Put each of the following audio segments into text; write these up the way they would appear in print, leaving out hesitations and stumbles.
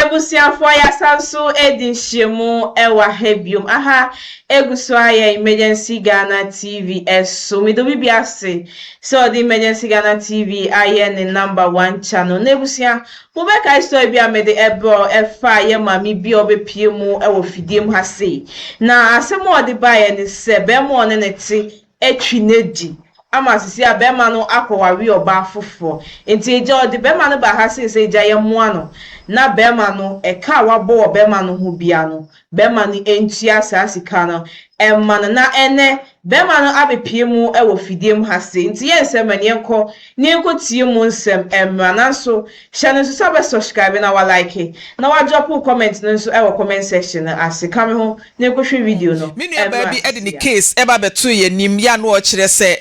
Abusuafoɔ, yɛasan nso redi nhyiamu wɔ ha biom. Aha egu so ayɛ Emergency Ghana TV so. Meda obi bi ase sɛ ɔde Emergency Ghana TV ayɛ ne number one channel. Na abusua, mobɛkae story bi a mede ɛbrɛ ɛfa yɛ maame bi a ɔbɛpie mu wɔ fidie mu ha sei. Na asɛm a ɔde baeɛ ne sɛ bɛrima a ɔne ne te atwi n'adi ama sisi a bɛrima no akɔware ɔbaa foforɔ. Nti agya ɔde bɛrima no ba ha sei sɛ agya yɛmmoa no na bɛrima no ɛka a wabɔ wɔ bɛrima no ho bia no, bɛrima no ntua saa sika no ɛma no. Na ɛnɛ bɛrima no abɛpie mu wɔ fidie mu ha sei. Nti yɛn nsɛm ɛne yɛnkɔ ne yɛnkɔ tie mu nsɛm ɛmmra. Nanso hyɛ no nso sɛ wobɛ subscribe na wa like na wa drop comment no nso ɛwɔ comment section no ase. Ka me ho na yɛnkɔhwɛ video no. Me nua baa bi de ne case ɛba abɛto yɛn anim yɛ a na ɔkyerɛ sɛ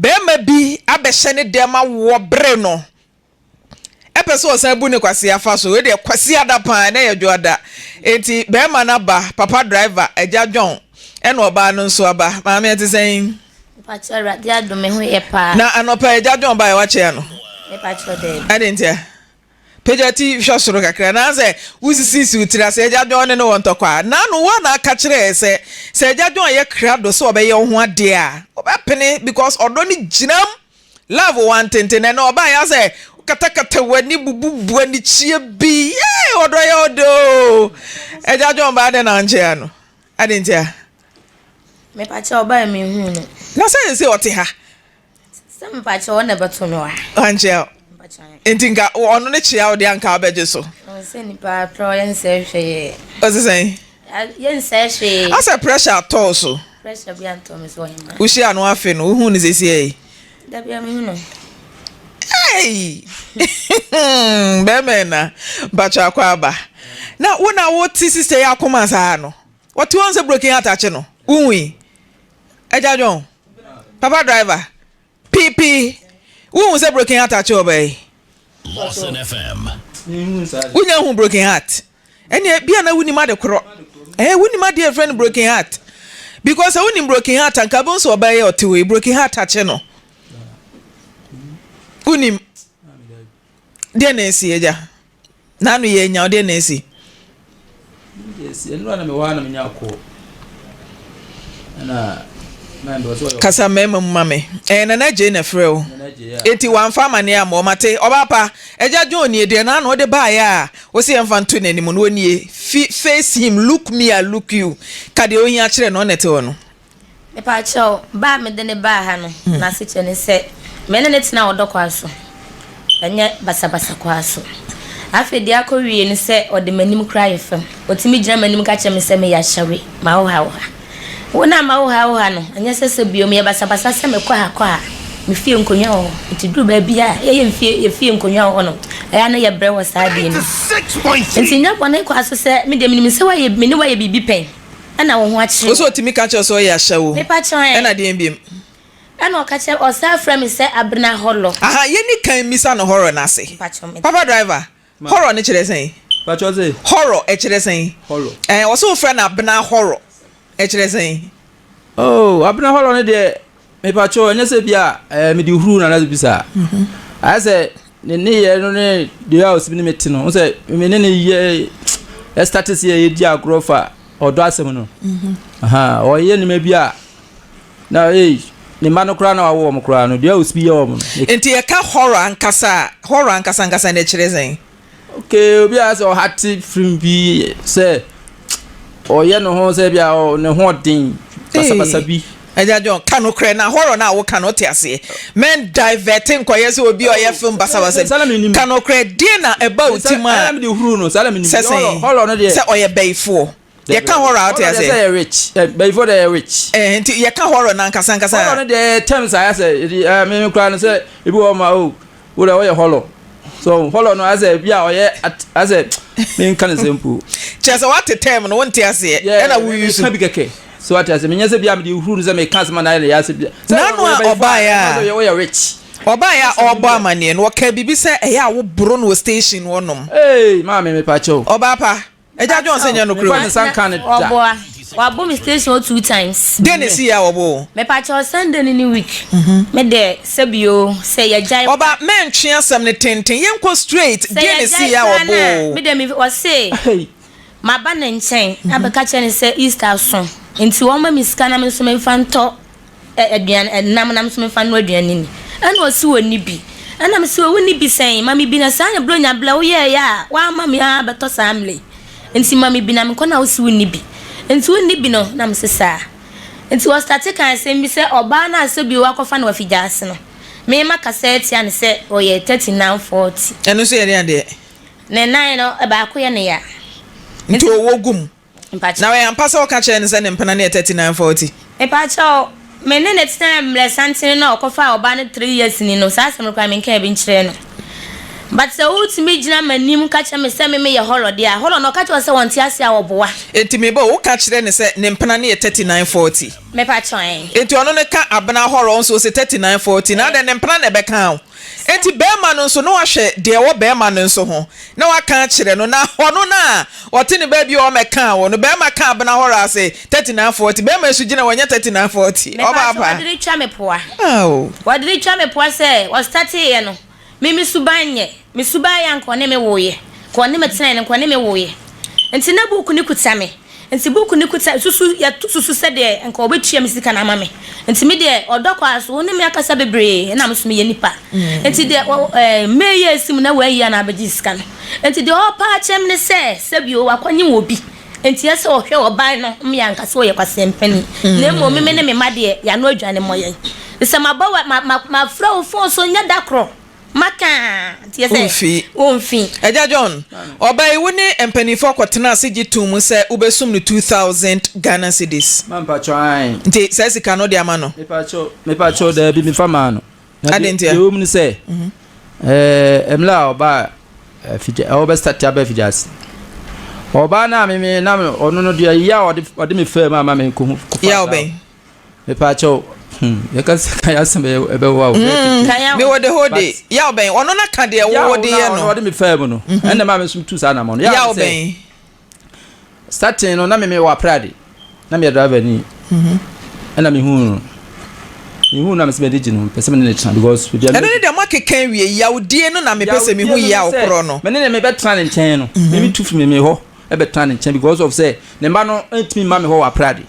bɛrima bi abɛhyɛ ne dɛm awoɔ bere no ɛpɛ sɛ ɔsan bu ne kwasi afa so. Wei deɛ kwasi ada paa na yɛ dwoada, eti bɛrima no aba, papa driver Agya John, ɛna ɔbaa no nso aba. Maame, ɛte sɛn? Mepakyɛ, Awurade adom, me ho yɛ paa. Na anɔpa Agya John ba yɛ wakyea no? Mepakyɛ, daabi. Ɛde ntia pagya ti hwɛ soro kakra na sɛ wosisisi wo tiri ase. Agya John ne no wɔ ntɔkwa nanu wa na aka kyerɛ sɛ Agya John yɛ krado sɛ ɔbɛyɛ wo ho adeɛ a ɔbɛpene because ɔdɔ no gyinam love wantenten. Ɛna ɔbaa yɛ sɛ katakata w'ani bububu anikyie bi yee ɔdɔ yɛ ɔdɔ o. Agya John baa de na nkyɛn no ade ntia? Mepakyɛ, ɔbaa mi hu no. Na sɛ sɛ ɔte ha. Sɛ mepakyɛ, ɔna bɛto me wa. Ankyea nti nka ɔno ne kyea wo deɛ anka wobɛgye so? Sɛ nipa atɔ yɛnsɛ hwee. Ɔse sɛn? Yɛnsɛ hwee. Asɛ pressure atɔɔ so. Pressure bi antɔ me so, ɔhema. Wohyia no afe no, wohu no sɛsie yi? Dabi a mehu no. Hey! Bɛrima na mpatwa akɔ aba na wo na wote sister yi akoma saa no, wɔte wɔn sɛ broken heart akye no. Wohui Agya John, papa driver pipi, wohu sɛ broken heart akye ɔbaa yi? Lawson FM. Wonya hu broken heart ɛnneɛ bia na wonim ade korɔ ɛɛ wonim adeɛ yɛfrɛ no broken heart, because sɛ wonim broken heart anka bɛhu sɛ ɔbaa yi a ɔte hɔ yi, broken heart akye no. Wonim deɛ na esi? Agya n'ano yɛ nya deɛ na esi? Nnura na mewɔ ha na menya kɔ ɛna kasa mmarima mu ma me. Ɛyɛ Nana Gye na frɛ o, eti wamfa amaneɛ ama ɔmate. Ɔbaa pa, Agya John nie. Deɛ n'ano ɔde baeɛ a wosi yɛmfa nto n'anim no, onie. Fi face him, look me, I look you. Ka deɛ ohia kyerɛ no, ɔna ɛte hɔ no. Mepakyɛw, baa mede ne baa ha no, n'asekyerɛ ne sɛ me ne ne tena ɔdɔ kwa so, ɛnyɛ basabasa kwa so. Afei deɛ akɔ wie ne sɛ ɔde m'anim koraa yɛ fam. Ɔtumi gyina m'anim ka kyerɛ me sɛ meyɛ ahyɛwe, ma wo ha wo ha. Wo na ma wo ha wo ha no, ɛnyɛ sɛ bio meyɛ basabasa sɛ mekɔ ha kɔ ha. Me fie nkonnwa wɔ hɔ, nti duru baabi a yɛyɛ mfie yɛ fie nkonnwa wɔ hɔ no, ɛyɛ a na yɛbrɛ wɔ saa adeɛ no. Nti nyɛ bɔne kwa so sɛ me deɛ menim sɛ woayɛ me ne woayɛ biribi pɛn ɛna wo ho akyerɛ. Wo sɛ otumi ka kyerɛ sɛ ɔyɛ ahyɛwo? Mepakyɛw ɛ. Ɛna deɛ biem? Ɛna ɔka kyerɛ, ɔsan frɛ me sɛ abena hɔlɔ. Aha, yɛni kan misa no horror n'ase. Mepakyɛw, me. Papa driver, horror ne kyerɛ sɛn? Pakyɛ sɛ? Horror ɛkyerɛ sɛn? Horror. Ɛɛ, ɔsɛ wofrɛ no abena horror, ɛkyerɛ sɛn? Oh, abena horror no deɛ, mepakyɛ, ɛnyɛ sɛ bi a mede huru na anasɛ bi saa. Ayɛ sɛ ne ne yɛ no ne deɛ a ɔsi ne me te no sɛ me ne ne yɛ ɛstart sɛ yɛdi agorɔ fa ɔdɔ asɛm no. Ɔyɛ nneɛma bi a na ee ne mma no koraa na wawo wɔn koraa no, deɛ a ɔsi bi yɛ wɔn no. Nti yɛka horror ankasa a, horror ankasa ankasa ne kyerɛ sɛn? Okay, obi a sɛ ɔhate firim bi sɛ ɔyɛ ne ho sɛ bi a ne ho ɔden basabasa bi. Agya John, ka no korɛ na horror no a woka no, wote aseɛ men divert nkɔyɛ sɛ obi a ɔyɛ film basabasa. Saa na menim. Ka no korɛ, deɛ na ɛba wo ti mu a? Ɛna mede huru no saa na menim. Sɛ sɛn? Horror no deɛ sɛ ɔyɛ bɛyifoɔ, yɛka horror a, wote horror deɛ aseɛ sɛ yɛ witch, bɛyifoɔ deɛ yɛ witch. Ɛɛ, nti yɛka horror no ankasa ankasa horror no deɛ, terms a ayɛ sɛ yɛde me koraa no sɛ ebi wɔ hɔ ma o wo deɛ ɔyɛ horror, so horror no ayɛ sɛ ebi a ɔyɛ ayɛ sɛ menka ne sɛ mpo. Kyerɛ sɛ woate term no, wonte aseɛ ɛna woyi so. Meka bi kɛkɛ so ate aseɛ, menyɛ sɛ bi a mede huru no sɛ meka asɛm a na ayɛ ne yɛ asɛ bi sɛ N'ano a ɔyɛ bɛyifoɔ ɔbaeɛ a a ɔyɛ witch. Ɔbaeɛ a ɔrebɔ amanneɛ no, ɔka biribi sɛ ɛyɛ a woboro no wɔ station hɔnom. Ee, maame, mepakyɛw. Ɔbaa pa, Agya John, sɛ nyɛ nokorɛ Mefa o? ne nsa nka ne da. Ɔboa. Wabɔ me station hɔ 2 times. Deɛ na esi yɛ a wɔbɔ wo? Mepakyɛw, Sunday no ne week. Me de, sɛbi o, sɛ yɛgyae. Ɔba, mɛntwe asɛm no tenten, yɛnkɔ straight. Sɛ Deɛ na esi yɛgyae yɛ a koraa wɔbɔ no a, wo? me de me ɔse maba ne nkyɛn abɛka kyerɛ no sɛ Easter aso nti ɔmma me sika na me nso memfa ntɔ aduan, ɛnam na me nso memfa nnoa aduane ni. Ɛna ɔse ɔnni bi. Ɛna mese o, wonni bi sɛn? Ma me bi na saa na Buronya berɛ woyɛeɛ a woamma me ara bɛtɔ saa mmerɛ yi. Nti ma me bi na menkɔ na wose wonni bi. Nti wonni bi no na mese saa. Nti ɔstate kaa asɛm bi sɛ ɔbaa no a sɛbi wakɔfa no afigyaase no, me makasa atia no sɛ ɔyɛ 39 40. Ɛno nso yɛ deɛn adeɛ? Ne nan no baako yɛ ne ya. Nti ɔwɔ gu mu. Mpakyɛw. Na ɛyɛ ampa sɛ ɔka kyerɛɛ no sɛ ne mpena no yɛ 39 40? Mepakyɛw, me ne no tenaa mmerɛ santene no a ɔkɔfaa ɔbaa no 3 years ni no, saa asɛm no koraa menkaa bi nkyerɛɛ no. But sɛ wotumi gyina m'anim ka kyerɛ me sɛ me meyɛ hɔlɔ deɛ a, hɔlɔ no ɔka kyerɛ wo sɛ ɔnte ase a ɔboa. Enti me ba o, woka kyerɛ no sɛ ne mpena no yɛ 39 40? Mepakyɛw, ɛn. Enti ɔno no ka abena hɔrɔ nso ose 39 40, na adɛn ne mpena na ɛbɛka wo? Enti barima no nso, na wahwɛ deɛ ɛwɔ barima no nso ho, na waka akyerɛ no, na ɔno no a ɔte ne baabi a ɔmmɛkaa wo no, barima ka abena hɔrɔ ase, 39 40, barima yi nso gyina hɔ, ɛnyɛ 39 40, Mepakyɛw, ɔbaa pa. wɔde retwa me poa. Ao. Wɔde retwa me poa sɛ wɔstateeɛ no, me me suban nyɛ, me suban yɛ a nka ɔne me woeɛ, nka ɔne me tenaeɛ no, nka ɔne me woeɛ. Nti na book no kuta me. Nti book no kuta, susu, yɛto susu sɛdeɛ nka ɔbɛtua me sika no ama me. Nti me deɛ, ɔdɔ kɔ ara so, wo ne me akasa bebree, ɛna me nso meyɛ nipa. Nti deɛ, ɔ, ɛɛ, May yi a asi mu na wayi a na abɛgye sika no. Nti deɛ ɔrepa akyerɛ me ne sɛ, sɛbio, wakɔnye wɔ bi. Nti ɛsɛ sɛ ɔhwɛ ɔban no, me anka sɛ ɔyɛ kwaseampani. Na mmom me, me ne me mma deɛ, yɛano adwane mmɔ yɛn. Sɛ mabɔ wa, ma, ma, mafrɛ wo phone so nyɛ da koro. Maka a, nti ɛsɛ Womfi. womfi. Agya John, ɔbaa yi wo ne mpaninfoɔ kɔtenaa ase gye too mu sɛ wobɛsum no 2000 Ghana cedis. Ma mpakyɛw ae. Nti saa sika no wode ama no? Mepakyɛw, mepakyɛw daabi mefa maa no. Na Adɛn deɛ ntia? deɛ ɛwɔ mu ne sɛ, ɛɛ mmerɛ a ɔbaa afigya ɔbɛ start aba afigya ase. Ɔbaa no a me me na ɔno no deɛ yɛ a ɔde ɔde me faa mu ama me kɔ hu kɔfa Yaw saa. bɛn? Mepakyɛw, hmm, yɛka sɛ kan asɛm ɛbɛwa o. Mm, me wɔ the whole day. Yaw bɛn? Ɔno na ka deɛ wo de yɛ no. Yaw na ɔde me faa mu no. Ɛnna maa me nso tu saa anamɔ no. Yaw bɛn? Starting no na me me wɔ aprade. Na me yɛ driver ni. Ɛnna me hu no. Me hu no na me sɛ me de gye no, pɛ sɛ me ne ne tena because baabi a. Ɛno ne deɛ mo akeka awie yawdie no na me pɛ sɛ me hu yaw korɔ no. Me ne ne me bɛtena ne nkyɛn no. Me me tu fi me me hɔ ɛbɛtena ne nkyɛn because of sɛ ne mma no ntumi mma me hɔ wɔ aprade.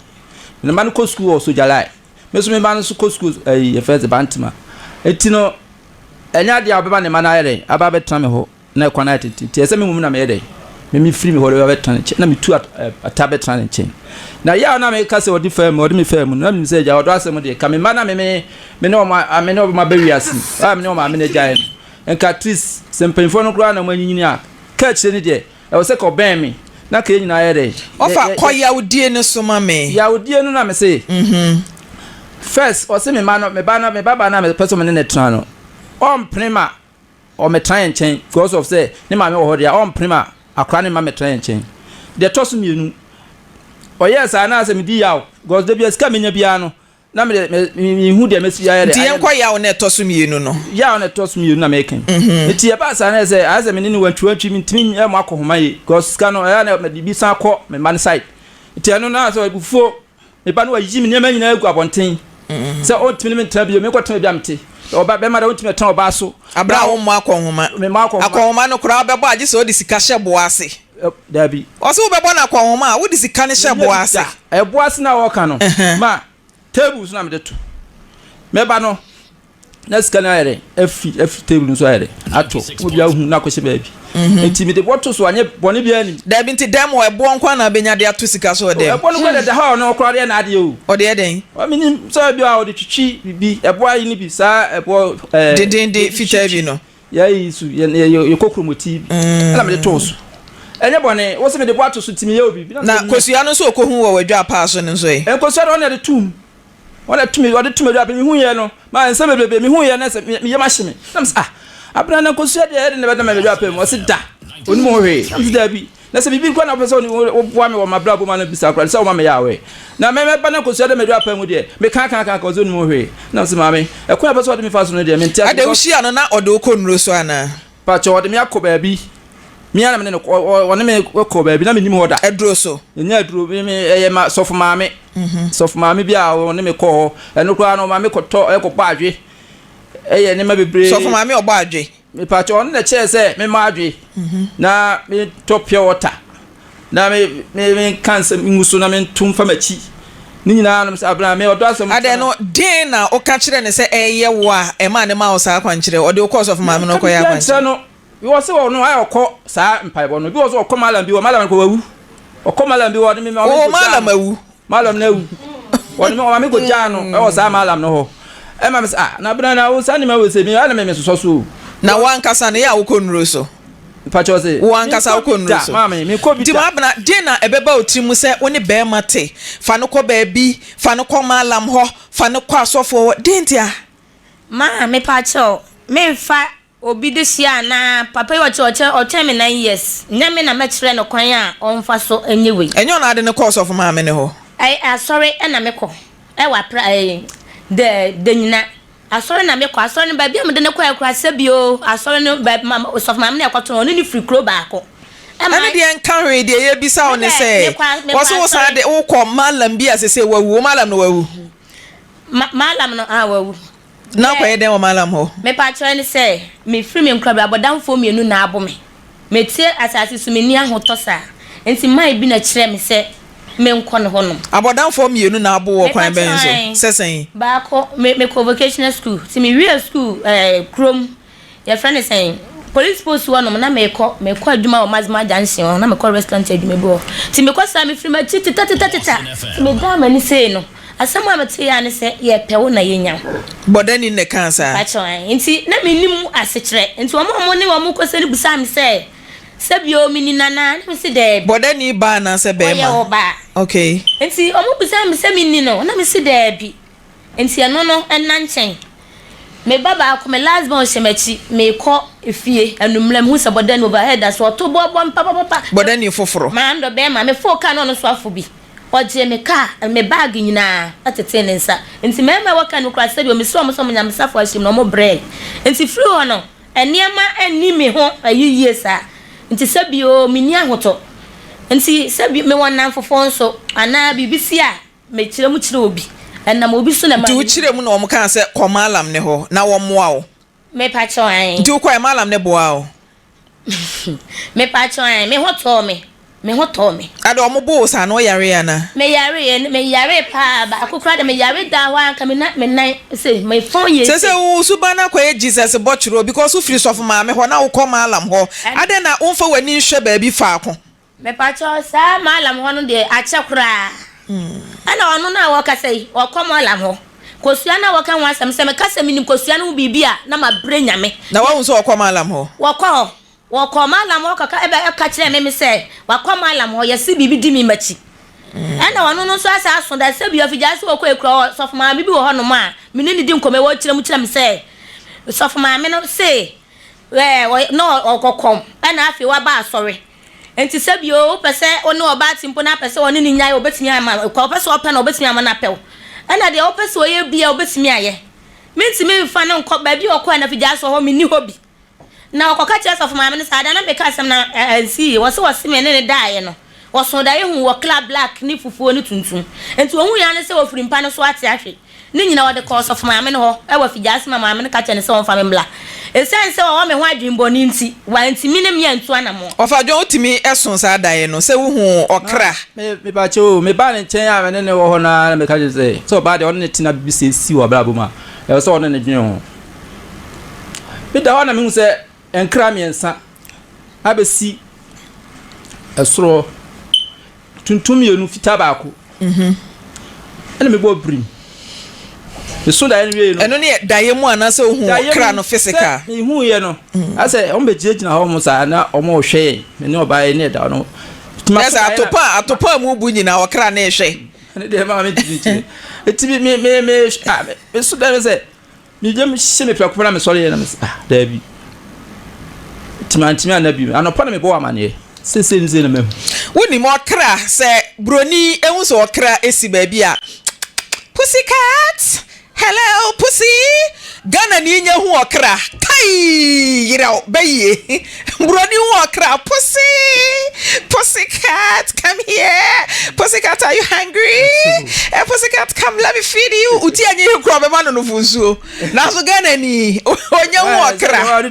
Ne mma no kɔ sukuu wɔ Sogyalai. Me nso me mma no nso kɔ sukuu ɛyi yɛfrɛ sɛ Bantama. Eti no ɛnyɛ adeɛ a ɔbɛma ne mma no ayɛ dɛn aba abɛtena me hɔ na ɛkwan ayɛ tenten. Nti ɛsɛ me mmom na meyɛ dɛn me me firi me hɔ de bɛtena ne nkyɛn na metu ata bɛtena ne nkyɛn. Na yɛ a na meka sɛ ɔde faa mu ɔde me faa mu no na menim sɛ agya ɔdɔ asɛm deɛ ka me mma na me me me ne wɔn me ne wɔn aba wiase a me ne wɔn maame na agyaeɛ no nka at least sɛ mpanyinfoɔ no koraa na wɔn anyinyini a ka akyire no deɛ Ɛwɔ sɛ kɔ bɛn me na ka yɛn nyinaa yɛ dɛ. Ɔfa kɔ yawdie no so ma me. Yawdie no na me se. First ɔse me ma no me ba no me ba ba no a me pɛ sɛ me ne no tena no ɔmpene ma ɔmɛtena yɛn nkyɛn because of sɛ ne maame wɔ hɔ deɛ ɔmpene ma akora ne mma mɛtena yɛn nkyɛn. Deɛ ɛtɔ so mmienu ɔyɛɛ saa na sɛ medi yaw because da bia sika menya biara no Na me de, me, menhu deɛ mɛsi ayɛ dɛ. Nti yɛnkɔ yaw no a ɛtɔ so mmienu no. Yaw no a ɛtɔ so mmienu na meka yi. Nti ɛbaa saa na ayɛ sɛ, ayɛ sɛ me ne no wantwiwantwi, mentumi mmɔ akɔhoma yie. Because sika no, ɛyɛ a na mede bi san kɔ me mma no side. Nti ɛno no, ayɛ sɛ abufuo, me ba no wayi me nneɛma nyinaa agu abɔnten. Sɛ ɔntumi ne me ntena bio, menkɔtena baabi a mete. Ɔba, bɛrima deɛ ɔntumi ɛtena ɔbaa so. Aberɛ a wommɔ akɔnhoma. Memmɔ akɔnhoma. Akɔnhoma no koraa wobɛbɔ a, gye sɛ wode sika hyɛ boɔ ase. Dabi. Ɔse wobɛbɔ no akɔnhoma a, wode sika no hyɛ boɔ ase. Ɛboɔ ase no a wɔka no, ma table so na mede to. Mɛba no, na sika no ayɛ dɛ, afi afi table no so ayɛ dɛ, ato. Obi ahu na akɔhyɛ baabi. Mhm. Nti mede boɔ to so anyɛ bɔne biara nim. Dabi nti dɛm wɔ ɛboɔ nko na abɛnya de ato sika so wɔ dɛm. Ɛboɔ no kora dada hɔ a ɔno ɔkora ɔde yɛ n'adeɛ o. Ɔde yɛ dɛn? Menim sɛ bi a ɔde twitwi biribi, ɛboɔ ayi no bi saa ɛboɔ ɛɛ. Dendenden fitaa bi no. Yɛyi so yɛ yɛ yɛ kokromoti bi ɛna mede too so. Ɛnyɛ bɔne, wo se mede bo ato so nti meyɛ wo biribi. Na kosua no nso okohu wɔ w'adwa paa so no nso ɛ? Nkosua no ɔno na ɛde tum. Ɔno na tumi ɔde tum adwa mehu yɛ no ma nsɛm bebrebe mehu yɛ no sɛ me yam ahye me. Na mese ah abena na nkosua deɛ ɛde na bɛda ma adwa paa mu ɔse da onim ho hwee. Na mese daabi. Na sɛ biribi koraa na wopɛ sɛ woboa me wɔ m'abrabɔ mu a na bisa koraa sɛ woma meyɛ aware. Na me mɛba na nkosua da m'adwa paa mu deɛ, meka ka ka ka ɔsɛ onim ho hwee. Na mese maame, ɛkwan a wopɛ sɛ ɔde me fa so no deɛ mente ase Adɛn because. wohyia no na ɔde wo kɔ nnuro so anaa? Pakyɛ ɔde me akɔ baabi. Me ara na me ne no kɔ, ɔne me kɔ baabi na menim hɔ da. Aduro so. Ɛnyɛ aduro, me me ɛyɛ ma sɔfo maame. Mhm. Sɔfo maame bi a ɔne me kɔ hɔ. Ɛno koraa no ɔma me kɔtɔ ɛkɔbɔ adwe. Ɛyɛ nneɛma bebree. Sɔfo maame ɔbɔ adwe. Mepakyɛ ɔno na ɛkyerɛ sɛ memmɔ adwe mhm. na mentɔ pure water na me me menka nsɛm ngu so na mento mfa m'akyi ne nyinaa nom sɛ abena me ɔdɔ asɛm. Adɛn no den na woka kyerɛ no sɛ ɛyɛ wo a ɛmaa ne ma wo saa akwankyerɛ ɔde wo kɔɔ sɔfo maame no ɔkɔyɛ akwankyerɛ no Bi wɔ sɛ ɔno ayɛ ɔkɔ saa mpaebɔ no. Bi wɔ sɛ ɔkɔ malam bi wɔ malam kɔ wawu. Ɔkɔ malam bi wɔ ɔde me ɔme kɔ malam awu. Malam no awu. Ɔde me ɔma me kɔ gyaa no ɛwɔ saa malam no hɔ. Ɛma me sɛ ah na bena na wo saa nneɛma wɔ sɛ mi ana me me sosɔ so. Na wo ankasa no yɛ a wokɔ nnuro so. Mpakyɛw se. Wo ankasa wokɔ nnuro so. Maame me kɔ bi da. Nti maabena deɛ na ɛbɛba wo tiri mu sɛ wo ne bɛrima te fa no kɔ baabi fa no kɔ malam hɔ fa no kɔ asɔfoɔ hɔ deɛ ntia. Maa mepakyɛw menfa Obi de hyia anaa? Papa yi ɔkyɛ ɔkyɛ ɔtwɛn me 9 years nyɛ me na mɛkyerɛ no kwan a ɔnfa so nyɛ wei. Ɛnyɛ ɔno ade no kɔɔ sɔfo maame no hɔ. Ɛy asɔre na me kɔ ɛwɔ apra ɛy dɛ danyina asɔre na me kɔ asɔre no baabi a mede no kɔɛ koraa sɛbi oo asɔre no baabi ma sɔfo maame no ɛkɔto no ɔne no firi kuro baako ɛma. Ɛno deɛ nka hwee deɛ yɛbisa wo ne Me dɛ sɛ mekɔ mekɔ wɔse wo san asɔre. de wokɔ mallam bi a sesei wawu wo mallam no wawu? Ma mallam no ah wawu. Na wokɔyɛ dɛn wɔ Mallam hɔ? Mepakyɛw ne sɛ, mefiri me nkorabea abɔdamfoɔ mmienu na abo me. Mete asase so menni ahotɔ saa. Nti man bi na ɛkyerɛɛ me sɛ menkɔ ne hɔnom. Abɔdamfoɔ mmienu na abo wo wɔ kwan bɛn so? Mepakyɛw ae. Sɛ sɛn? Baako, me mekɔɔ vocational school. Nti mewiee school ɛɛ kurom, yɛfrɛ no sɛn, police post hɔnom na mekɔ, mekɔ adwuma wɔ Maxima junction hɔ, na mekɔ restaurant adwuma bi wɔ hɔ. Nti mekɔ saa mefiri m'akyi tetateta, nti medan m'ani sei no, Asɛm a metee ara ne sɛ, Yɛpɛ wo na yɛnya wo. Bɔdani na ɛkaa saa. Pakyɛw, ae. Nti na mennim asekyerɛ. Nti wɔn a wɔne wɔn kɔsɛ no bisaa me sɛ, Sɛ bio, menim no anaa? Na mese, Daabi. Bɔdani baa anaasɛ bɛɛma? Ɔyɛ ɔbaa. Okay. Nti wɔbisaa me sɛ menni no? Na mese, Daabi. Nti ɛno no nna nkyɛn. Me ba baako, me last born hyɛ m'akyi, merekɔ efie anwummerɛ, mehu sɛ bɔdani overhead da so, ɔto boɔ bɔ me papapapa. Bɔdani foforo. Maandɔ bɛɛma, mefoo kaa na ɔno nso afo bi. Ɔgyee me kaa, me baage nyinaa tetee ne nsa. Nti mmarima a ɛwɔ kaa no mu koraa sɛdeɛ mesrɛ wɔn sɛ wɔn nyamesafo ahyem no, wɔbrɛe. Nti firi hɔ no, nneɛma nni me ho ayi yie saa. Nti sɛbi oo, menni ahotɔ. Nti sɛbi mewɔ nnamfofoɔ nso, anaa biribi si a, mekyerɛ mu kyerɛ obi. Ɛnam obi so na ɛma Nti mehu. wokyerɛɛ mu na wɔkaa sɛ kɔ Mallam no hɔ na wɔmmoa wo? Mepakyɛw, ae. Nti wokɔe, Mallam no boaa wo? Mepakyɛw, ae. Me ho tɔɔ me. Me ho tɔɔ me. Ade wɔn boo wo saa no, woyaree anaa? Me yaree, me yaree paa. Baako koraa de, me yare daa hɔ ara nka me na me nan sei, me fɔn yie sei. Sese wo suban no akɔyɛ Jesus bɔkyerɛ o, because wofiri sɔfo maame hɔ na wokɔ Mallam hɔ, adɛn na womfa w'ani nhwɛ baabi faako? Mepakyɛw saa mallam hɔ no deɛ akyɛ koraa. Ɛna ɔno no a wɔkasa yi ɔkɔ mallam hɔ. Kosua no a wɔka ho asɛm sɛ meka sɛ menim kosua no ho biribi a na mabrɛ Nyame. Na wahu sɛ ɔkɔ mallam hɔ? Wɔkɔ hɔ. Wɔkɔɔ mallam hɔ kɔka ɛbɛ ɛka kyerɛɛ me me sɛ wakɔ mallam hɔ yɛse biribi di me makyi. Ɛna ɔno no nso asa aso da sɛ bi afigyaa sɛ ɔkɔ ekura hɔ sɔfo maame bi wɔ hɔ nom a me ne no di nkɔmmɔ ɛwɔ kyerɛ mu kyerɛ me sɛ sɔfo maame no se ɛɛ na ɔkɔ kɔm ɛna afei waba asɔre. Enti sɛ bio wopɛ sɛ wo ne ɔbaa te mpo na apɛ sɛ ɔne no nyae a, obetumi ama wo. Wopɛ sɛ ɔpɛ no a, obetumi ama no apɛ wo. Ɛnna deɛ wopɛ sɛ ɔyɛ biara, obetumi ayɛ. Mintumi mfa no nkɔ baabi a ɔkɔe no afigyaase hɔ, minni hɔ bi. Na ɔkɔka kyerɛɛ sɔfo maame no saa da no, na meka asɛm no ansi yiye. Wɔse wɔse me ne no daeɛ no, wɔsoo daeɛ huu wɔ kla black ne fufuo ne tuntum. Enti ohui ara ne sɛ ɔfiri mpa no so ate ahwe. Ne nyinaa ɔde kɔɔ ɔsɔfo maame no hɔ wɔ afigyase ma maame no ka kyerɛɛ no sɛ ɔmfa me mmra. Esiane sɛ ɔwɔ me ho adwemmɔne nti, wantumi ne me antu anammɔn. Ɔfa John wotumi so saa daeɛ no sɛ wohu ɔkra. Me mepakyɛw o, mebaa ne nkyɛn a me ne no wɔ hɔ no ara na meka kyerɛ no sɛ, sɛ ɔbaa deɛ ɔne no tena biribi sɛ si wɔ abrabɔ mu a, ɛwɔ sɛ ɔne no dwene ho. Meda hɔ a na mehu sɛ nkra mmiɛnsa abɛsi ɛsoro hɔ. Tuntum mmienu, fitaa baako. Mhm. Ɛna mebɔ birim. Meso daeɛ no wie no. Ɛno ne yɛ daeɛ mu anaasɛ wohu kra no physical? Sɛ mehu yɛ no, mm. asɛ wɔn bɛ gyinagyina hɔ wɔn saa na wɔn rehwɛ yɛn. Me ne ɔbaa yi ne ɛda no. Ɛsɛ atopa atopa mu bu nyinaa ɔkra ne rehwɛ. Ɛne deɛ maa mi gyina kyerɛ. Eti mi mi mi mi ah me so daeɛ sɛ. Me yam hye me prɛko pɛ na mesɔre yɛ na mese ah daabi. Nti mantumi anna bio. Anɔpa na mebɔɔ amaneɛ. Seesei ne sei na mahu. Wonim ɔkra sɛ broni ehu sɛ ɔkra esi baabi a pussycat. Hello pussy! Ghana ni nya hu ɔkra kai yerɛw bɛyie Broni hu ɔkra pussy! Pussy cat come here Pussy cat are you hungry? Eh, pussy cat come let me feed you Uti anyi he kura ɔbɛma no nofo nsuo Nanso Ghana ni onya hu ɔkra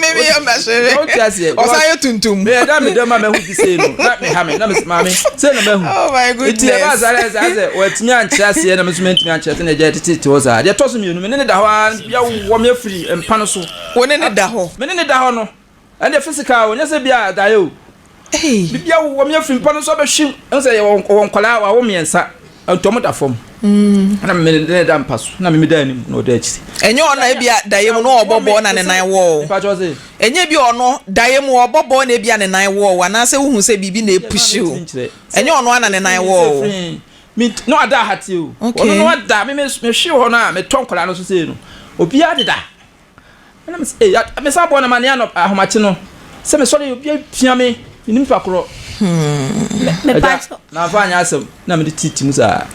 Mimi yɛ mbɛhye me Ɔsan yɛ tuntum Meyɛ me dɛm a mahu bi sei no na meha me na mese maame sei na mahu Oh my goodness nti ɛbaa saa na ɛsɛ sɛ watumi ankyerɛ aseɛ na me nso mantumi ankyerɛ sɛ na ɛgya ɛtetete hɔ saa deɛ ɛtɔ so mmienu me ne ne da hɔ ara bia wɔ me afiri mpa no so Wo ne ne da hɔ? Me ne ne da hɔ no Ɛnde physical o, nyɛ sɛ bi a daeɛ o. Biribi awowɔ me afiri mpa no so abɛhwe mu. Sɛ yɛwɔ ɔwɔ nkwadaa wawo mmiɛnsa, nti wɔn da fam. Ɛna me ne da mpa so, na me da anim na ɔda akyiri. Ɛnyɛ ɔno a ebia daeɛ mu no ɔbɔ bɔɔl na ne nan wɔ o. Ɛnyɛ bi ɔno daeɛ mu ɔbɔ bɔɔl na ebia ne nan wɔ o anaasɛ wohu sɛ biribi na epushi o. Ɛnyɛ ɔno ara na ne nan wɔ o. Na wada ha tie o. Ɔno na wada me mehwe hɔ no a metɔ nkwadaa no so sei no, obiara deda. Ɛna mese, ei, mesan bɔɔ no amanneɛ anɔpa, ahomakye no, sɛ mesɔre obi apia me, menim nipa korɔ. Agya, mamfa anyɛ asɛm, na mede titi mu saa.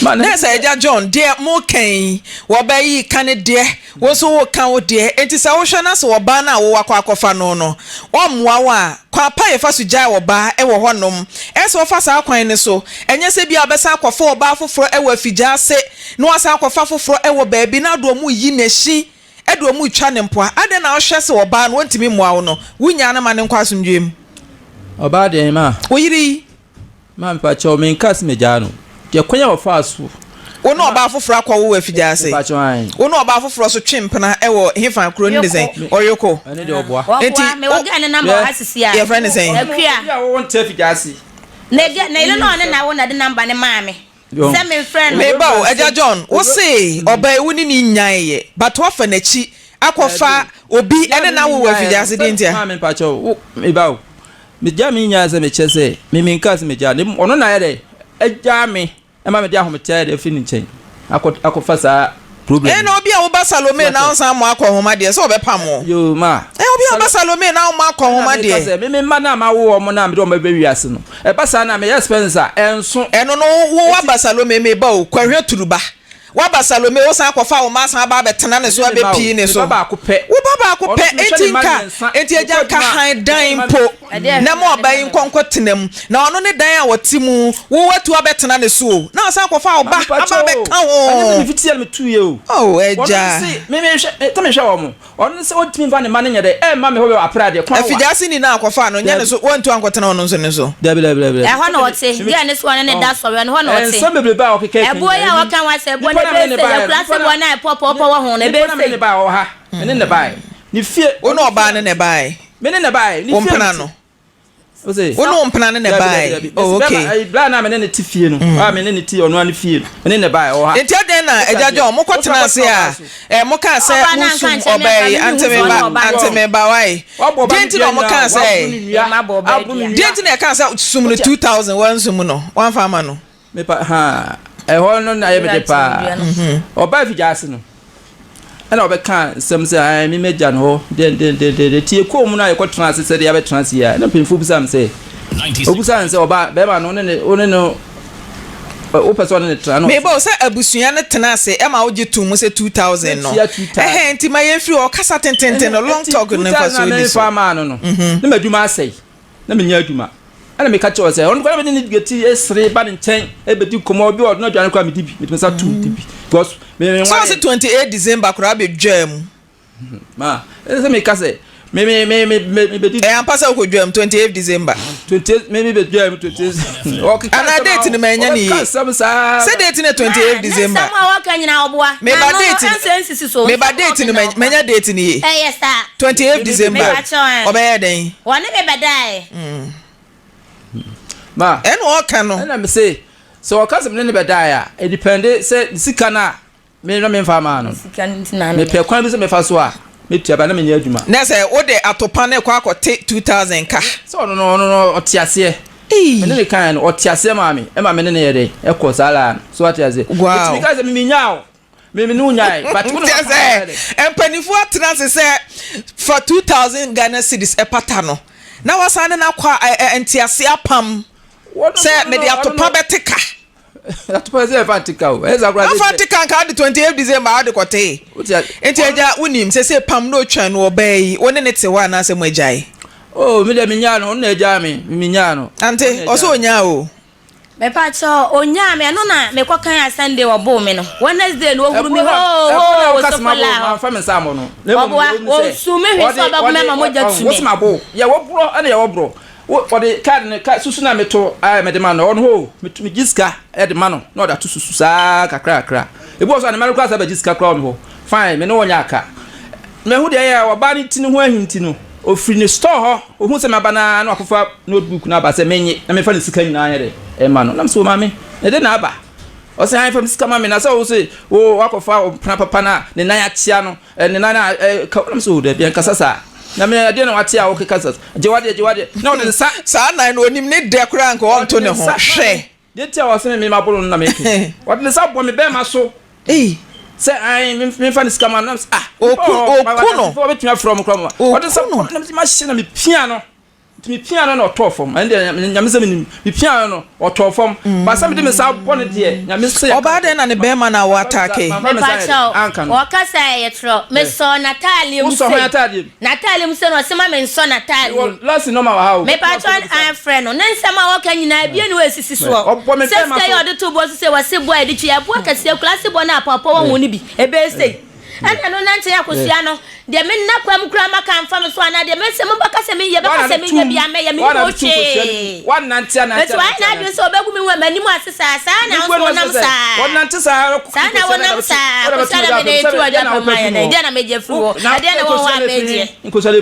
Ma na sɛ agya John, deɛ moka yi, wɔba yi ka ne deɛ, wo nso woka wo deɛ, enti sɛ wohwɛ na sɛ ɔbaa no a wowɔ akɔ akɔfa no no, ɔmmoa wo a, kwan pa a yɛfa so gyae ɔbaa wɔ hɔnom, ɛsɛ sɛ wofa saa kwan no so, ɛnyɛ sɛ ebia wobɛsan akɔfa ɔbaa foforɔ wɔ afigya ase, na wasan akɔfa foforɔ wɔ baabi na ɔde wɔn reyi n'akyi de wɔn retwa ne mpoa. Adɛn na wohwɛ sɛ ɔbaa no ɔntumi mmoa wo no, wonyaa no ma no nkɔ asomdwoeɛ mu? Ɔbaa deɛn ma? Wo yere yi. Ma mepakyɛw menkaa sɛ megyaa no. Deɛ kwan a ɔfaa so. Wo ne ɔbaa foforɔ akɔwo wɔ afigya ase. Mepakyɛw ae. Wo ne ɔbaa foforɔ so twe mpena wɔ hefa kuro no de sɛn? Ɔyoko. Ɛno deɛ ɔboa. Enti Ɔboa. Mewɔ girl ne number wɔ ha sisi a. Yɛfrɛ no sɛn? Akua. Obi a wɔwɔ nte afigya ase. Ne girl ne yere na ɔne na wo na de number no maa me. Sɛ memfrɛ no. Meba o, Agya John, wo se ɔbaa yi wo ne no nnyaeɛ but woafa n'akyi akɔfa obi ne no awo wɔ afidiase deɛ ntia? Maame mpakyɛw, wo, meba o, megyaa me nyae sɛ mekyerɛ sɛ me menkaa sɛ megyaa no, ɔno na ayɛ dɛ agyaa me ma mede ahometeɛ ayɛ dɛ afiri ne nkyɛn akɔ akɔfa saa problem. Ɛna obi a woba Salome na wonsan mmɔ akɔnhoma deɛ, sɛ ɔbɛpam wo. Yoo, ma. Ɛɛ, obi a woba Salome na wommɔ akɔnhoma deɛ. Ɛna meka sɛ, me me mma no a mawo wɔn no a mede wɔn bɛba wiase no, ɛba saa no a meyɛ expenses a, ɛnso. Ɛno no, wo woaba Salome, meba o, Kwahwɛ Turuba. Woaba Salome, wosan akɔfa wo mma asan aba abɛtena ne so abɛpii ne so. Me ba baako pɛ. Wo ba baako pɛ, enti nka, enti agya nka hann dan mpo. Na ma ɔbaa yi nkɔ nkɔtena mu, na ɔno ne dan a ɔte mu, wo woatu abɛtena ne so o, na wasan akɔfa wo ba aba abɛka ho. Ɛnyɛ sɛ mefiti a metuiɛ o. Oh, agya. Ɔno se, me mehwɛ, sɛ mehwɛ wɔn. Ɔno se ɔntumi mfa ne mma no nyɛ dɛ, ɛmma me hɔ bɛ apere adeɛ, kwan wa. Afigyase ni na akɔfa no, nyɛ ne so, wantu ankɔtena ɔno nso ne so. Dabi, dabi, dabi, dabi. Ɛhɔ na ɔte, deɛ ne so ɔne ne da sɔre, ɔno hɔ na ɔte. Nsɛm bebrebe a ɔkeka Ɛboɔ yi a wɔka ho asɛm, ɛboɔ no ɛbɛyɛ sei, akuraase boɔ no a ɛpɔpɔɔpɔ wɔ ho no, ɛbɛyɛ sei. Nipa na me ne ne baeɛ, ɔwɔ ha, me ne ne baeɛ, ne fie. Wo ne ɔbaa no na ɛbaeɛ? Me ne na bae. Wo mpena no. Wo ne wo mpena no na ɛbae. Oh, okay. Bla na me ne ne te fie no. A me ne ne te ɔno ani fie no. Me ne ne bae ɔha. Nti adɛn na agya John mo kɔ tena ase a eh, mo kaa sɛ mo sum ɔbaa yi ante me ba ante me ba wae. Deɛ nti na ɔmo kaa sɛ deɛ nti na ɛkaa sɛ sum no 2000 wansum no wamfa ama no. Mepa ha ɛhɔ no na yɛ mede paa. Ɔbaa fi gya ase no. Ɛna ɔbɛka nsɛm sɛ ɛɛ me mɛgya no hɔ den den den den ti ekɔɔ mu no a yɛkɔtena ase sɛdeɛ yɛabɛtena ase yi a ɛna mpanyinfoɔ bisa me sɛ obisa me sɛ ɔbaa bɛrima no ne ne wo ne no wopɛ sɛ ɔne ne tena no. Meba o sɛ abusua no tena ase ɛma wogye tom mu sɛ 2000 no ɛhɛn nti ma yɛmfiri hɔ ɔkasa tententen no long talk no mfasoɔ nni so. 2000 a mefa maa no no ne m'adwuma asɛe. Na mennya adwuma. Ɛna meka kyerɛɛ wɔn sɛ, ɔno koraa na mede ne dua sere ba ne nkyɛn bɛdi nkɔmmɔ. Obi wɔ ɔno aduane koraa medi bi. Mede me nsa tom di bi. Because me me So ɔse 28 December koraa bɛdwaa mu. Ma, ɛsɛ sɛ meka sɛ me me me me me me bɛdi. Ɛyɛ ampa sɛ wokɔdwaa mu 28 December? 28 me me bɛdwaa mu 28. Ɔkeka Anaa nsɛm date no manya ne yie. ɔbɛka nsɛm saa. Sɛ date no yɛ 28 December. Ne nsɛm a wɔka nyinaa ɔboa. Meba Na date no ɛnsɛ nsisi so. meba date no manya date no yie. Ɛyɛ saa. 28 December ɔbɛyɛ dɛn. Wɔne me bɛdaeɛ. Ma. Ɛna ɔka no. Ɛna me se sɛ ɔka sɛ me ne no bɛdaeɛ a ɛdipɛnde sɛ ne sika no a me na memfa maa no. Mepɛ kwan bi sɛ mefa so a metua ba na menyɛ adwuma. Na sɛ wode atopa no rekɔ akɔte 2000 ka. Sɛ ɔno no ɔno no ɔte aseɛ. Me ne no kaeɛ no ɔte aseɛ maa me ɛma me ne no yɛ dɛ ɛkɔ saa laa no so ate aseɛ. Wow. Ɛtumi ka sɛ me menyaa o. Me me ne wo nyae but wo na Kyɛ sɛ mpanimfoɔ atena ase sɛ fa 2000 Ghana cedis pata no na wasan ne no akɔ ntease apam sɛ mede atopa bɛte ka. Atopa sɛ ɛfa nte ka o. Ɛyɛ saa koraa. Afa nte ka nka ade 28 December ade kɔtee. Nti agya wonim sɛ sɛ pam na otwa no ɔbaa yi wo ne ne te hɔ anaasɛ mo agyae? Oh me deɛ menyaa no ɔno na agyaa me menyaa no. Ante ɔsɛ onyaa o. Mepakyɛw onyaa me ɛno na mekɔ kan a Sunday ɔboo me no Wednesday no ohuru me hoo hoo wɔ sokola hɔ. Mamfa me nsa ammɔ no. Ɔboa osu me hwe sɛ ɔbɛbo me ama mogya tu me. Wosi ma bo yɛ wɔ borɔ ɛna yɛ wɔ borɔ. Wo ɔde card no ka susu na meto a mede ma no ɔno hɔ o metu megye sika de ma no na ɔde ato susu saa kakra kakra ebi wɔ so a ne mma no koraa saa bɛgye sika koraa wɔ me hɔ fine me ne wɔn nyɛ aka mahu deɛ ɛyɛ ɔbaa no ti ne ho ahi nti no ofiri ne store hɔ ohun sɛ maba naa na wakɔfa notebook no aba sɛ menye na mefa ne sika nyinaa yɛ dɛ ɛma no nam sɛ o maame na ɛde na aba ɔsɛ han fa me sika ma me na sɛ wo se wo wakɔfa ɔpena papa no a ne nan akyea no Ne nan a ɛka wo nam sɛ o dabi ɛnkasa saa na me ɛdeɛ na wate a wokeka sa gye wadeɛ gye wadeɛ na ɔde nsa. Saa nan no onim ne dɛ koraa nka ɔnto ne ho hwɛ. Deɛ nti a ɔse me me maboro no na meke ɔde ne nsa bɔ me bɛɛma so sɛ ae memfa ne sika ma no nam sɛ ah Oku oku no ɔbɛtumi afrɛ ɔmo koraa ma ɔde nsa bɔ nam sɛ mahyɛ na mepia no. Nti me pia no na ɔtɔɔ fam. Ɛno deɛ Nyame sɛ menim. Me pia no no ɔtɔɔ fam. But sɛ mede me nsa abɔ no deɛ Nyame sɛ. Ɔbaa dɛn na ne bɛɛma na wo ataake? Mepakyɛw, ɔka sɛ ɛyɛ torɔ. Mesɔɔ n'ataadeɛ mu sei. Wosɔ hwan ataadeɛ mu? N'ataadeɛ mu sei na ɔse ma mensɔ n'ataadeɛ mu. Mewɔ Lɔsi nɔma wɔ ha o. Mepakyɛw an frɛ no. Ne nsɛm a ɔka nyinaa ebie ne hɔ esisi soɔ. Ɔbɔ me Sɛ bɛɛma sika yi so. a ɔde too boɔ so sei, wɔse boɔ a yɛde twi, ɛboɔ kɛseɛ, akuraase boɔ no a apɔapɔ wɔ ho no bi, ɛbɛyɛ sei. Ɛna ɛno na nkyɛn akosua no, deɛ menna kwan mu koraa maka amfa me so anaa deɛ mese mobɛka sɛ menyɛ, bɛka sɛ menyɛ biara mɛyɛ, mennim ho hwee. Enti wayɛ n'adwene sɛ ɔbɛgu me ho m'anim ase saa, saa na wo nso wonam saa. Saa na wonam saa, akosua na mede retu w'adwapam ayɛ dɛn? Deɛn na megye afiri hɔ? Ɛdeɛn na ɛwɔ hɔ a megyeɛ?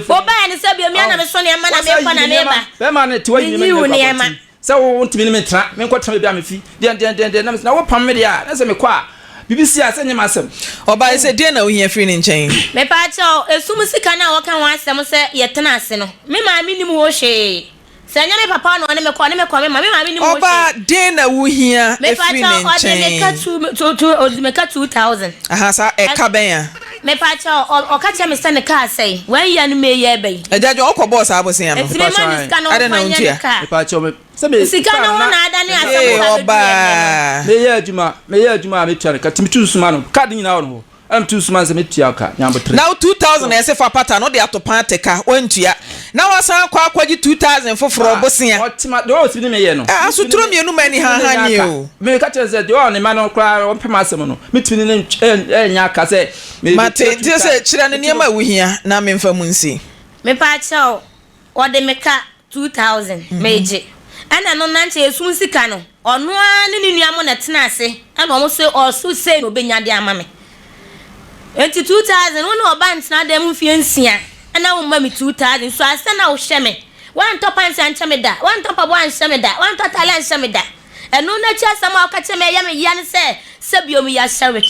Wobaeɛ no sɛ bio, me ara na meso nneɛma na mekɔ na meba. Menyii wo nneɛma. Sɛ wo ntumi ne me ntra, menkɔtena baabi a mefi, deɛn deɛn deɛn deɛn, na mese, na wopam me deɛ a, na sɛ mekɔ a, biribi si a, sɛ ɛnyɛ m'asɛm. Ɔbae sɛ, Deɛn na wohia firi ne nkyɛn? Mepaakyɛw, esum sika no a wɔka ho asɛm sɛ yɛtena ase no, me maame nnim ho hwee. Sɛ ɛnyɛ me papa na ɔne me kɔ, ɔne me kɔ me ma, me maame nnim ho hwee. Ɔbaa, deɛn na wohia firi ne Mepaakyɛw, ɔde me ka nkyɛn? two, two, two, ɔde me ka 2000. Aha, saa, ɛka bɛn a? Mepaakyɛw, ɔ, ɔka kyerɛ me sɛ ne kaa asɛe. One year no May yi ɛreba yi. Agya John, wokɔ bɔɔ saa bosea no? Enti mema no sika na Adɛn na ɔmfa nyɛ ne wontua? kaa. Mepaakyɛw, me, sɛ me, Sika kaa no ho na, na adane asɛm Ee, ba abɛduru yɛn nnɛ no. ɔbaa. Meyɛ adwuma, meyɛ adwuma a metua no ka, nti metu nsuma no, card nyinaa wɔ ne hɔ. Ɛna metu nsuma no sɛ metua wo ka, nyabotere. Na wo 2000 a ɛsɛ fa pata no, wode ato paa te ka, woantua. Na woasan akɔ akɔgye 2000 foforɔ, bosea. Ɔte ma, deɛ ɔsi ne me yɛ no. Ah, asotoro mmienu ma ani hanhan nie o. Meka kyerɛ no sɛ, deɛ ɔwɔ ne mma no koraa ɔmpɛ m'asɛm no, metumi ne no ɛnyɛ aka sɛ. Mate, nti sɛ kyerɛ no nneɛma a wohia na memfa mu nsi. Mepaakyɛw, wɔde me ka 2000 megye. Ɛna ɛno na nkyɛ esum sika no, ɔno ara ne ne nua mo na ɛtena ase ɛna wɔn se ɔso sei na ɔbɛnya de ama me. Nti 2000 wo ne ɔba ntena dan mu mfeɛ nsia ɛna wo mma me 2000 so asɛ na wohwɛ me. Woantɔ pants ankyɛ me da, woantɔ mpaboa anhyɛ me da, woantɔ ataade anhyɛ me da. Ɛno no akyi asɛm a ɔka kyerɛɛ me a ɛyɛ me ya ne sɛ, sɛ bio meyɛ ahyɛwe.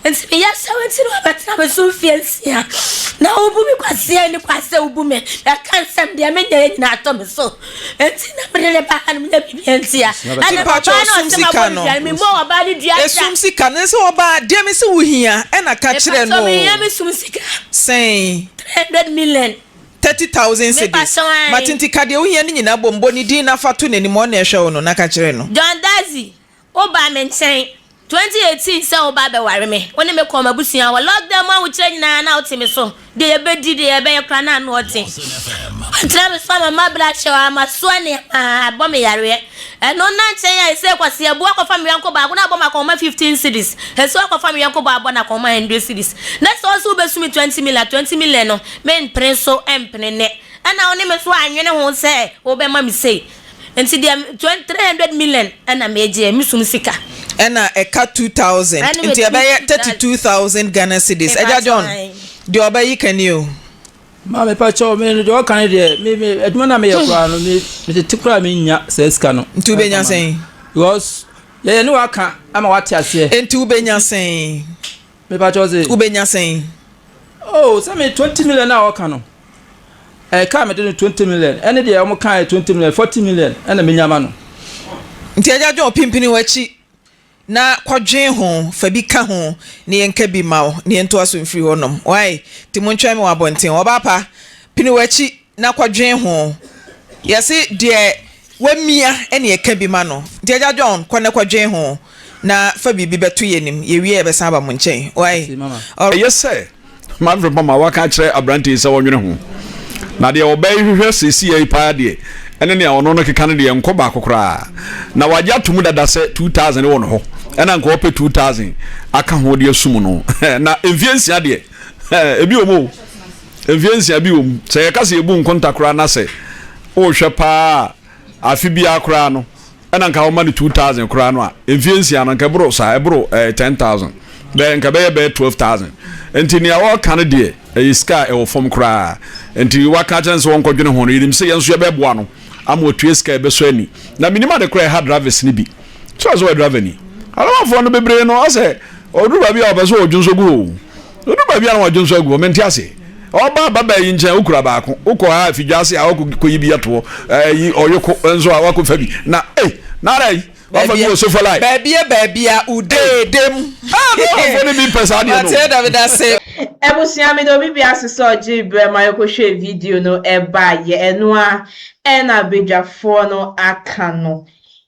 Enti meyɛ ahyɛwe nti na wabɛtena me so mfeɛ nsia. Na wobu me kwasea nni kwan sɛ wobu me. Ɛka nsɛm deɛ menyɛeɛ nyinaa atɔ me so. Enti na mede ne ba ha no menya biribi antia. Ɛna Mpakyɛ ɔbaa no a ɔsum ɔsɛ sika mabɔ no no. dua no, memmɔɔ ɔbaa no dua da. Esum sika no sɛ ɔbaa deɛ mese wohia ɛna ka kyerɛ Mepakyɛ no mehia o. me sum sika. Sɛn? 300 million. 30,000 cedis. Mepakyɛ ae. Mate nti ka deɛ wohia no nyinaa bom, bɔ ne din na fa to n'anim, ɔno na ɛhwɛ wo no, na ka kyerɛ no. John Dadzie, wo baa me nkyɛn 2018 sɛ wo ba abɛware me, wo ne me kɔɔ m'abusua hɔ, lockdown mu ahokyerɛ nyinaa na wote me so, deɛ yɛbɛdi, deɛ yɛbɛyɛ koraa na ano ɔden. Woatena me so ama m'abrɛ ahyɛ wo, masoa nneɛma, abɔ me yareɛ. Ɛno nna nkyɛn a ɛsɛ Kwasi Abu akɔfa me yɔnko baako na abɔ me akɔnhoma 15 cedis, ɛsɛ wakɔfa me yɔnko baa abɔ no akɔnhoma 100 cedis. Na sɛ ɔse wobɛsu me 20 million a, 20 million no, Mempene so mpene nnɛ. Ɛna wo ne me so annwene ho sɛ wobɛma me sei. Nti deɛ 300 million ɛna megyeɛ, me sum sika. Ɛna ɛka 2000 nti ɛbɛyɛ 32,000 Ghana cedis. Agya John, deɛ ɔbɛyi ka ni o. Ma mepa kyɛw me deɛ ɔka ne deɛ me me adwuma na meyɛ koraa no me me tete koraa me nya saa sika no. Nti wobɛnya sɛn? Because yɛyɛ ne waka ama wate aseɛ. Nti wobɛnya sɛn? Mepa kyɛw se. Wobɛnya sɛn? Oh, sɛ me 20 million a ɔka no. Ɛka a mede no 20 million. Ɛne deɛ wɔn kae 20 million, 40 million ɛna menya ma no. Nti agya John pimpini w'akyi na kɔdwen ho, fa bi ka ho na yɛnka bi ma wo na yɛntoa so mfiri hɔ nom. Wai? Nti montwɛn me wɔ abɔnten. Ɔbaa pa, pini w'akyi na kɔdwen ho. Yɛse deɛ wamia ɛne ɛka bi ma no. Nti agya John kɔ na kɔdwen ho. Na fa biribi bɛto yɛn anim. Yɛwie a yɛbɛsan aba mo nkyɛn. Wai? Ɛyɛ sɛ Manfred Pama waka akyerɛ aberante yi sɛ ɔnwene ho. Na deɛ ɔbaa yi hwehwɛ seesei yi paa deɛ, ɛne nea ɔno no keka no deɛ nkɔ baako koraa. Na wagye atom dada sɛ 2000 wɔ ne hɔ, ɛna nka ɔpɛ 2000 aka ho de asum no. Na mfeɛ nsia deɛ, ebi wɔ mu o. Mfeɛ nsia bi wɔ mu. Sɛ yɛka sɛ yɛbu nkonta koraa na sɛ wohwɛ paa a, afe biara koraa no, ɛna nka wɔma no 2000 koraa no a, mfeɛ nsia no nka ɛboro saa, ɛboro ɛɛ 10000, bɛyɛ nka ɛbɛyɛ bɛyɛ 12000. Nti nea wɔreka no deɛ, ɛyɛ sika a ɛwɔ fam koraa. Nti waka akyerɛ no sɛ wɔnkɔdwene ho no, yɛnim sɛ yɛn nso yɛbɛboa no ama watua sika a ɛbɛsɔ ani. Na menim ade koraa ɛha drivers no bi. So ɔsɛ ɔyɛ driver ni. Alamafoɔ no bebree no ɔsɛ ɔduru baabi a ɔpɛ sɛ ɔdwo nso gu hɔ o. Ɔduru baabi a na wadwo nso agu hɔ, mente ase. Ɔba ababaa yi nkyɛn wokura baako, wokɔ ha afidwa ase a wakɔ kɔyi bi atoɔ, ɛyi ɔyoko nso a wakɔ fa bi. Na ei, na ara yi, wafa bi wɔ sofa line. Baabia baabia udeedem. Ah, driverfoɔ no bi mpɛ saa adeɛ no. Mate David ase. Abusua meda obi bi ase sɛ ɔgyee berɛ ma yɛkɔhwɛɛ video no baeɛ. Ɛno ara na badwafoɔ no aka no.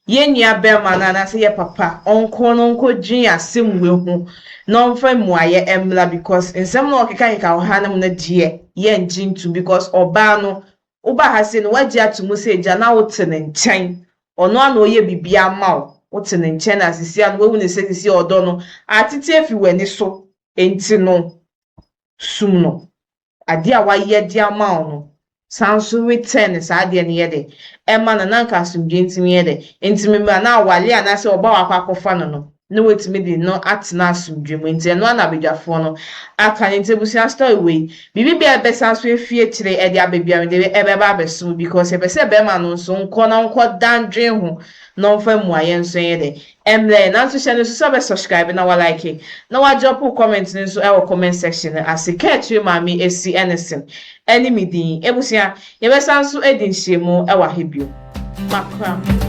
Yɛn nua bɛrima no anaasɛ yɛ papa ɔnkɔ na ɔnkɔ dwen asɛm wei ho na ɔmfa mmuaeɛ mmra because nsɛm no a ɔkekakeka wɔ ha nom no deɛ yɛngye ntom because ɔbaa no wobaa ha sei no woagye ato mu sɛ agya na wote ne nkyɛn ɔno ara na ɔyɛ biribiara ma wo wote ne nkyɛn na sesia no woahu no sɛ sesia ɔdɔ no atete afi w'ani so nti no sum no. Adeɛ a wayɛ de ama wo no, san nso return saa adeɛ no yɛ dɛ ɛma no na anka asomdwoeɛ ntumi yɛ dɛ ntumi mmra na aware anaasɛ ɔba a wakɔ akɔfa no no na watumi de no atena asomdwoeɛ mu nti ɛno ara na abadwafoɔ no aka no nti abusua story wei biribi biara ɛbɛsan so afi akyire ɛde aba biara mede ɛbɛba abɛso mo because yɛpɛ sɛ bɛrima no nso nkɔ na ɔnkɔ dan dwen ho na ɔmfa mmuaeɛ nso nyɛ dɛ Mmerɛ, nanso hyɛ no nso sɛ wobɛ subscribe na wa like na wa drop wo comment no nso wɔ comment section no ase. Kaakyire Maame Esi Ɛnesen ɛne me din. Abusua, yɛbɛsan nso adi nhyiamu wɔ ha bio. Makram.